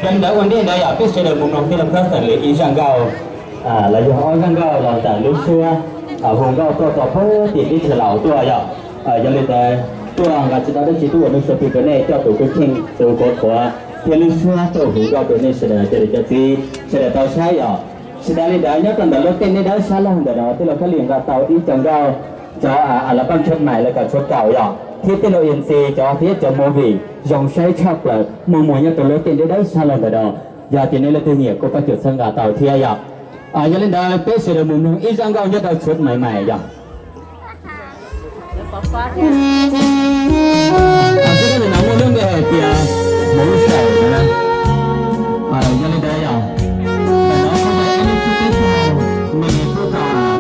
Yog li ntawd ua ntej ntawd yog peb sawv daws mus mloog tij laug Pab Xeem Lis ib zaj nkauj los yog ob zaj nkauj los ntawm lub suab hu nkauj tuaj txog puag tim teb chaws Laus tuaj yom. Yog li ntawd tuaj nqa tsis tau dab tsi tuaj ua nej sawv pw rau nej coj tus kub kheej tus khuav qhuav thiab lub suab tuaj hu nkauj rau nej sawv daws cov niam cov txiv sawv daws tau saib yom. Tsis tas li ntawd nyob rau ntawm lub tej nej dawb sab laug ntawm no tij laug Pab Lis nqa tau ib co nkauj cov a la paj tshuab mais los kom tshuab kaum yom thiab tej lub M C cov thiab cov movie zoo saib tshaj plaws muaj muaj nyob rau lub tej nej dawb sab laug ntawm no. Yog tias nej leej twg nyiam kuj pab cuam txhawb nqa tau thiab yom. Yog li ntawd peb sawv daws mus mloog ib zaj nkauj nyob rau tshuab mais mais yom. Xwb no muaj lub npe hais tias Hmoob Saum no. Yog li ntawd yog, ntawm no kuj yog ib lub teb chaws me pub tau,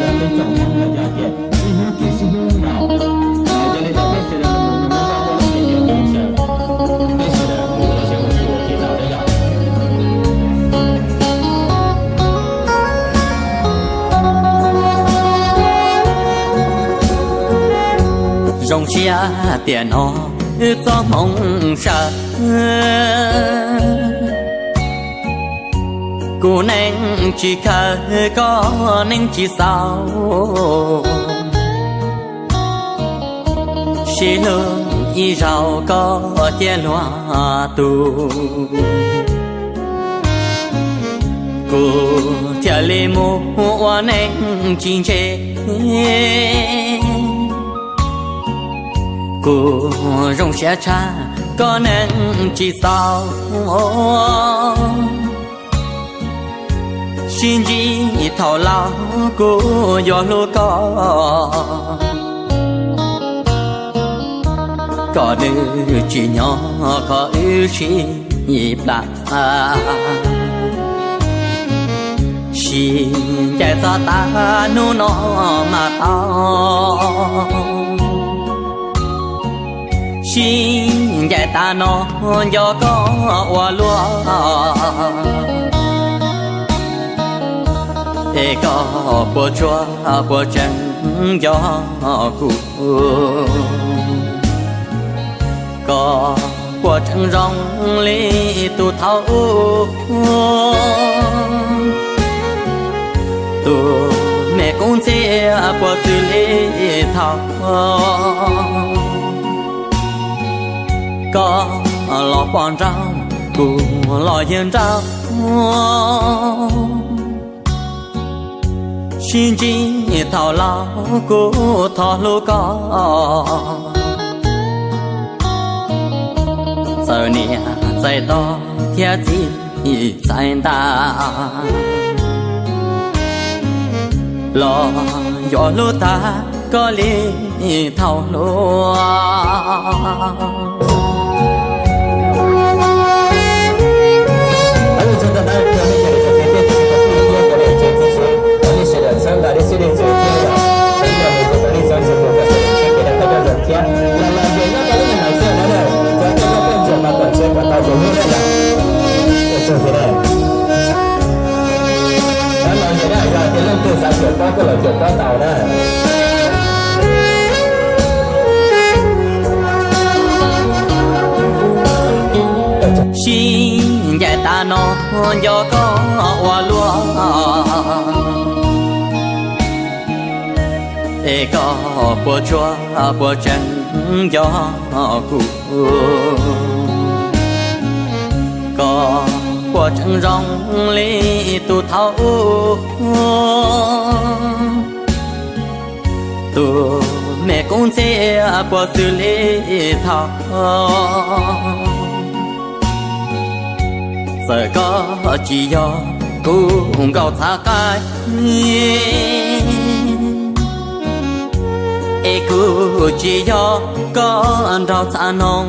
yog peb tsoom Hmoob no yog tias sib hlub kev sib hlub yom. Yog li ntawd peb sawv daws mus mloog lub nkauj muaj lub npe tias Hmoob Saum, peb sawv daws mus los sis mus xyuas ces tau thiab yom. Zoo siab tiam no wb txoj hmoov sawv, kuv neej tsis khaws, koj neej tsis xaus, sib hlub ib zaug koj cia luag tus, kuv thiaj li mus ua neej tsis ntse. Kuv zoo siab tshaj koj neej tsis xaus, sib ntsib thaum laus kuv yuav hlub koj, kom nws tsis nyob qhov wb sib plam. Sib ncaim txog tas hnub no mas tau, sib ncaim tas no nco koj ua luaj, es koj puas tsuaj puas tseem nco kuv, koj puas tseem zoo li tus thaum ub, tus me kub ntxhiab puas xws li thaum koj los pom nraug, kuv los yawg nraug, sib ntsib thaum laus kuv thov hlub koj, txawm niam txais toj thiab txiv txais nta, los yuav hlub tag koj li thaum hluas. Sib ncaim tas no nco koj ua luaj, es koj puas tsuaj puas tseem nco kuv, koj puas tseem zoo li tus thaum ub, tus me kub ntxhiab puas xws li thaum, txawm koj tsis yog kuv nkauj txhav qaib, es kuv tsis yog koj nraug txhav noog,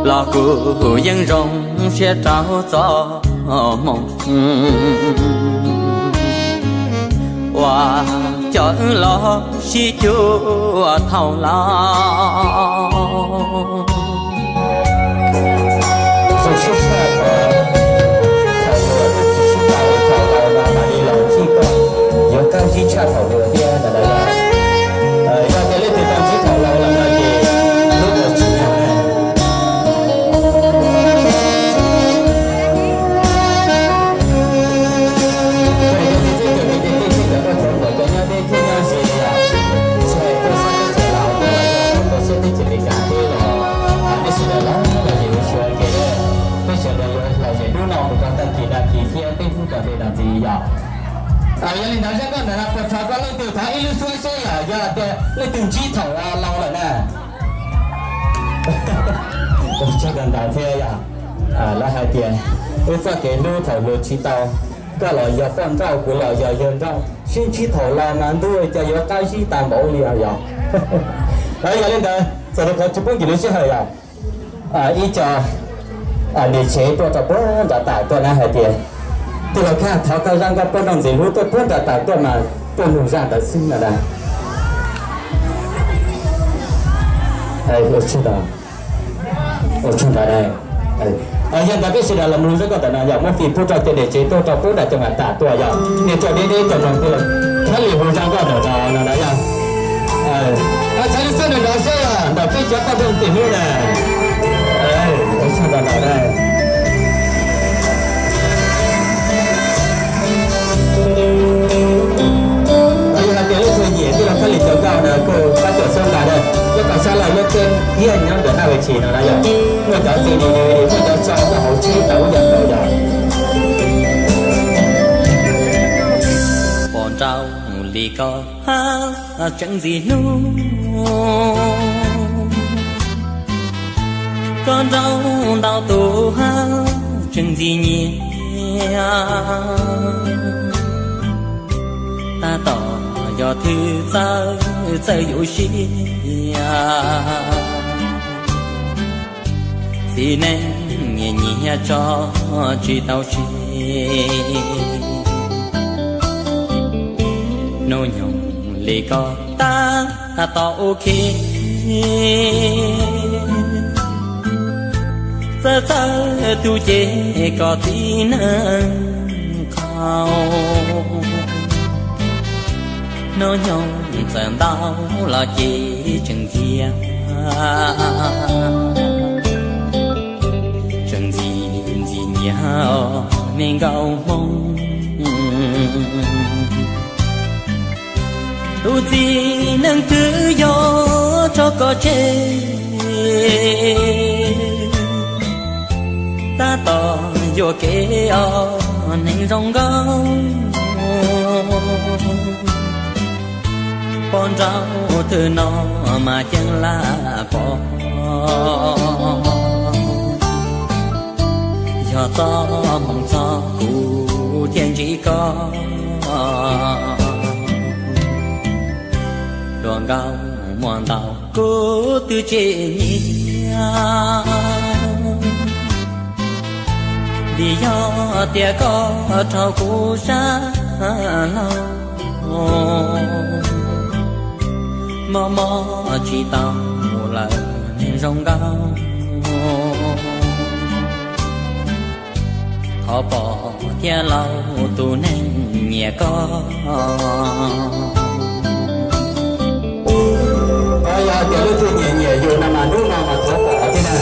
los kuv yeej zoo siab rau txoj hmoo uas coj wb los sib cuag thaum laus. Yuav kaj zib tshaj thaum hluas thiab ntawd. Yog tias leej twg tau ntsib thaum laus lawm no ces lub Puas thov koj leej twg thov ib lub suab seb yog tias leej twg ntsib thaum laus lawm na? Ua tsaug ntau thiab yog lawv hais tias wb txoj kev hlub thaum hluas tsis tau, koj los yog poj nrauj, kuv los yog yawg nrauj, sib ntsib thaum laus mas ntuj cas yuav qab zib tas npaum li os yog. Yog li ntawd txawm li qhov tsis pub nkim lub sij hawm yog ib co niam tsev tuaj rau puag nram tas tuaj na hais tias, tij laug Khab, thov koj zaj nkauj poj nrauj ntxim hlub tuaj puag nram tas tuaj mas tuaj nug zaj ntawd xwb no na. Ua tsaug ntau. Yog ntawd peb sawv daws los mloog zaj nkauj ntawm no yog muab fij pub rau cov niam tsev tuaj rau puag nram cov nram tas tuaj yog niam tsev deb deb cov mloog tij laug Khab li hu zaj nkauj ntawm no no na yog. Txhais li xwb nws nrov seb ntawm peb cov poj nrauj ntxim hlub na. Ua tsaug ntau ntau na. Yog hais tias leej twg nyiam tij laug Khab li cov nkauj no kuj pab tuam xub nqa na, nyob rau sab laug lub teb thiab nyob ntawm haj ve tshis no na yog, muaj cov C D, D V D, muaj cov tso nyob hauv tsheb tau ib yam nkaus yog. Poj nrauj li koj tseem ntxim hlub, koj nrauj ntau tus tseem ntxim nyiam. Tab tom yog thwv txawj txawj yuav siab, txiv neej nyiam nyiam tso tsis tau siab. Hnub nyoog li koj tab tom ua ke, txawj txawj tus ces kom txiv neej qhau. Hnub nyoog txawm ntau los ces tseem ntxias, tseem ntxim ntxim nyiam me nkauj hmoob. Tus txiv neej twg yog tso koj tseg, tab tom yuam kev os neeg zoo nkauj. Poj nrauj twg no mas ceeb laj pom, yog txoj hmoov txog kuv thiaj ntsib koj. Hluas nkauj muaj ntau kuv twb tsis nyiam, vim yog tias koj rau kuv sab laug. Mob mob tsis tau lawm neeg zoo nkauj, thov pom thiab lauj tus neeg nyiam koj. Yog tias leej twg nyiam nyiam yus no mas hnub no mas thov pom thiab na.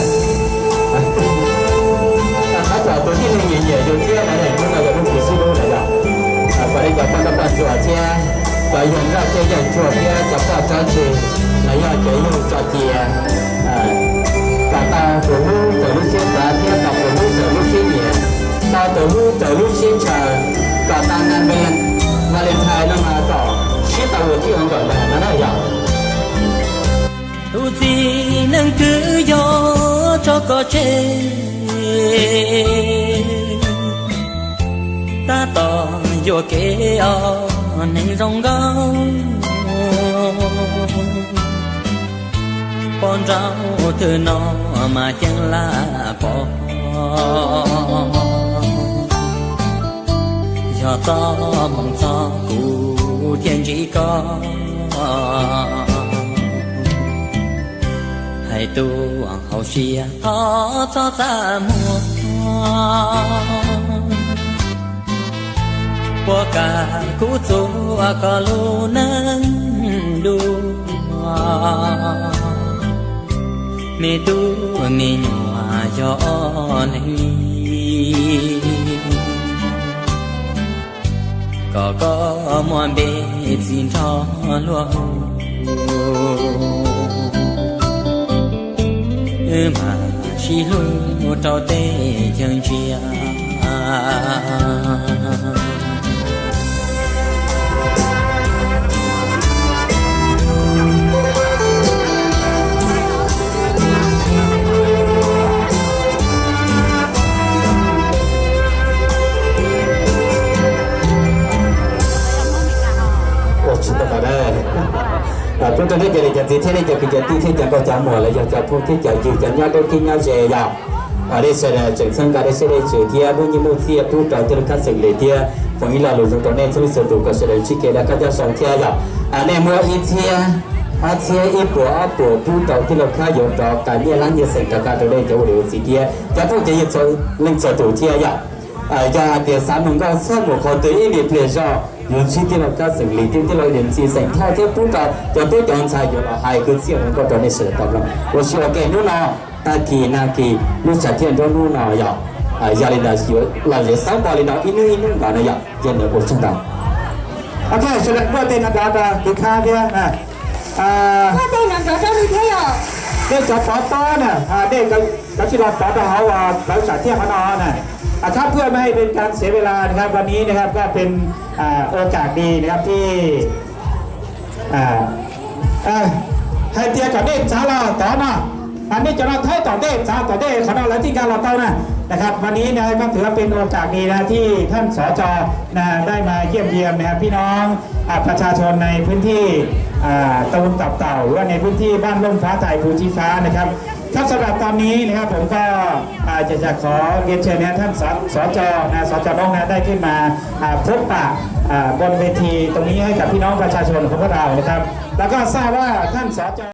Thov pom tus tib neeg nyiam nyiam yus thiab na, hnub no yog hnub kis sib hlub na yog. Kom li cov poj nrauj poj ntsuam thiab cov yawg nrauj thiab yawg ntsuag thiab cov poj tsob ntse, los yog cov yug tso cia, kom tau tus hlub raws lub siab xav thiab tau tus hlub raws lub siab nyiam, tau tus hlub raws lub siab ntshaw, kom tau na Valentine no mas kom sib tau ua txij ua nkawm ntag no na yog. Tus txiv neej twg yog tso koj tseg, tab tom yuam kev os neeg zoo nkauj. Poj nrauj twg no mas ceeb laj pom, yog txoj hmoov txog kuv thiaj ntsib koj. Hais tus hauv siab thov txhob txaj muag, puas kam kuv txuas koj lub neej dua. Me tub me nyuam yog ob leeg li, kom koj muaj npe txhij nrho luag hu, wb mam sib hlub rau tej chaw ntsia. Tsis tau tau dab. Pub rau nej cov niam cov txiv thiab nej cov kwv cov tij thiab cov nkauj cov muam los yog cov phooj thiab cov ywg cov nyob deb thiab nyob ze yom. Nej sawv daws tseem txhawb nqa dej siab dej ntsws thiab muaj nyiaj muaj txiaj pub rau tij laug Khab Xeem Lis thiab foom ib lo lus zoo rau nej txhua leej txhua tus kom sawv daws ntsib kev noj qab nyob zoo thiab yom. Nej muab ib txhiab, ob txhiab, ib puas ob puas pub rau tij laug Khab yuav rov qab nyiaj lab nyiaj xeem rov qab rau nej cov ua niam ua txiv thiab cov phooj cov ywg txhua leej txhua tus thiab yom. Yog hais tias xav mus nkauj txhob mus qhov twg ib niam pliag zog yuav ntsib tij laug Khab Xeem Lis thiab tij laug Niam Ntxi xeem Thoj thiab pub rau cov tub cov ntxhais yuav los hais kwv txhiaj hu nkauj rau nej sawv daws tau mloog ua si ua ke hnub no, tag kis nag kis lub tshav thiaj nruab hnub no yom. Yog li ntawd yuav lom zem xab npog li no ib hnub ib hnub nkaus no yom. Yog li ntawd ua tsaug ntau. Ok, sawv daws muaj tej no nrov rau kwv Khab thiab. Muaj tej no nrov rau li thiab yom. Nej cov pov tob na, nej cov tsis los pov rau hauv plawv tsam thiaj qhov no na. ถ้าเพื่อไม่ให้เป็นการเสียเวลานะครับ วันนี้นะครับก็เป็นโอกาสดีนะครับที่ hais tias kom dej txav los tod no, nej cov no thaub tom dej txav tom dej qhov no lawv thiaj nkag los tau na.นะครับ วันนี้นะครับ ก็ถือว่าเป็นโอกาสดีนะที่ท่าน สจ นะได้มาเยี่ยมเยียนนะครับพี่น้องอ่าประชาชนในพื้นที่อ่าตำบลตับเต่าหรือว่าในพื้นที่บ้านร่มฟ้าไทยภูชีฟ้านะครับ ครับสำหรับตอนนี้นะครับผมก็อ่าจะจะขอเรียนเชิญนะครับท่าน ส- สจ นะ สจ นกนะได้ขึ้นมาอ่าพบปะอ่าบนเวทีตรงนี้ให้กับพี่น้องประชาชนของพวกเรานะครับ แล้วก็ทราบว่าท่าน สจ